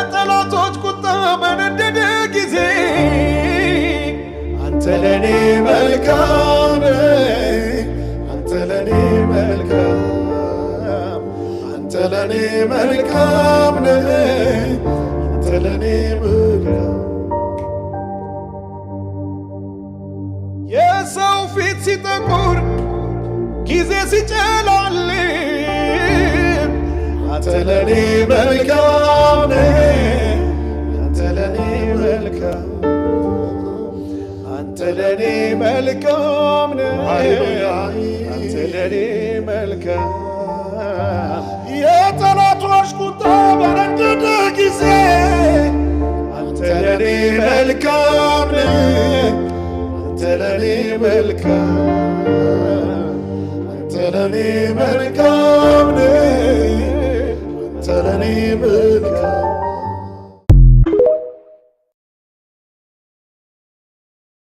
የጠላቶች ቁጣ በነደደ ጊዜ አንተ ለኔ መልካም ነህ፣ አንተ ለኔ መልካም፣ አንተ ለኔ መልካም ነህ፣ አንተ ለኔ መልካም። የሰው ፊት ሲጠቁር፣ ጊዜ ሲጨላልም አንተ ለኔ መልካም ነህ፣ አንተ ለኔ መልካም፣ አንተ ለኔ መልካም ነህ፣ አንተ ለኔ መልካም። የጠላቶች ቁጣ በነደደ ጊዜ አንተ ለኔ መልካም ነህ፣ አንተ ለኔ መልካም፣ አንተ ለኔ መልካም ነህ፣ አንተ ለኔ መልካም።